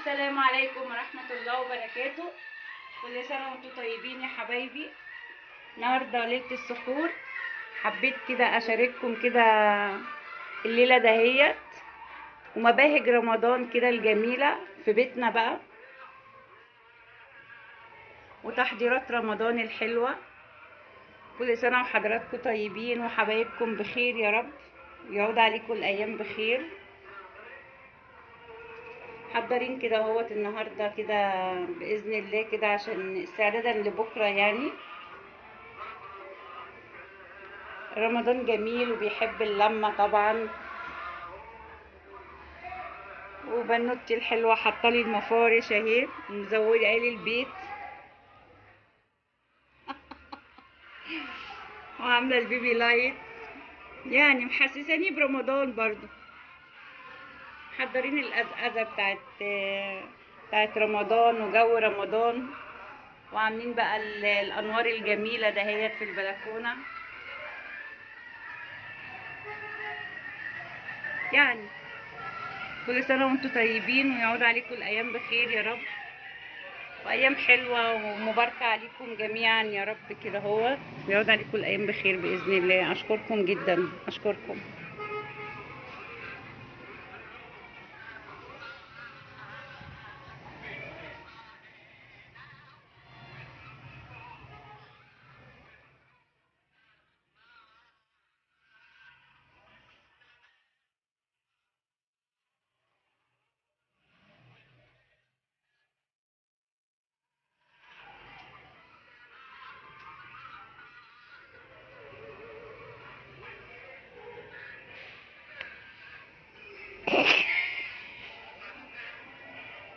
السلام عليكم ورحمة الله وبركاته. كل سنة وانتم طيبين يا حبايبي. النهاردة ليلة السحور، حبيت كده أشارككم كده الليلة دهيت ومباهج رمضان كده الجميلة في بيتنا بقى، وتحضيرات رمضان الحلوة. كل سنة وحضراتكم طيبين وحبايبكم بخير يا رب، يعود عليكم الأيام بخير. حضرين كده اهوت النهارده كده باذن الله كده عشان استعدادا لبكرة. يعني رمضان جميل وبيحب اللمة طبعا. وبنوتي الحلوة حاطه لي المفارش اهي، مزوده لي البيت وعامله ال baby light، يعني محسساني برمضان برضو. محضرين الأزأزة بتاعت رمضان وجو رمضان، وعاملين بقى الأنوار الجميلة دهيت في البلكونة. يعني كل سنة وانتم طيبين ويعود عليكم الأيام بخير يا رب، وأيام حلوة ومباركة عليكم جميعا يا رب كده هو، ويعود عليكم الأيام بخير بإذن الله. أشكركم جدا، أشكركم.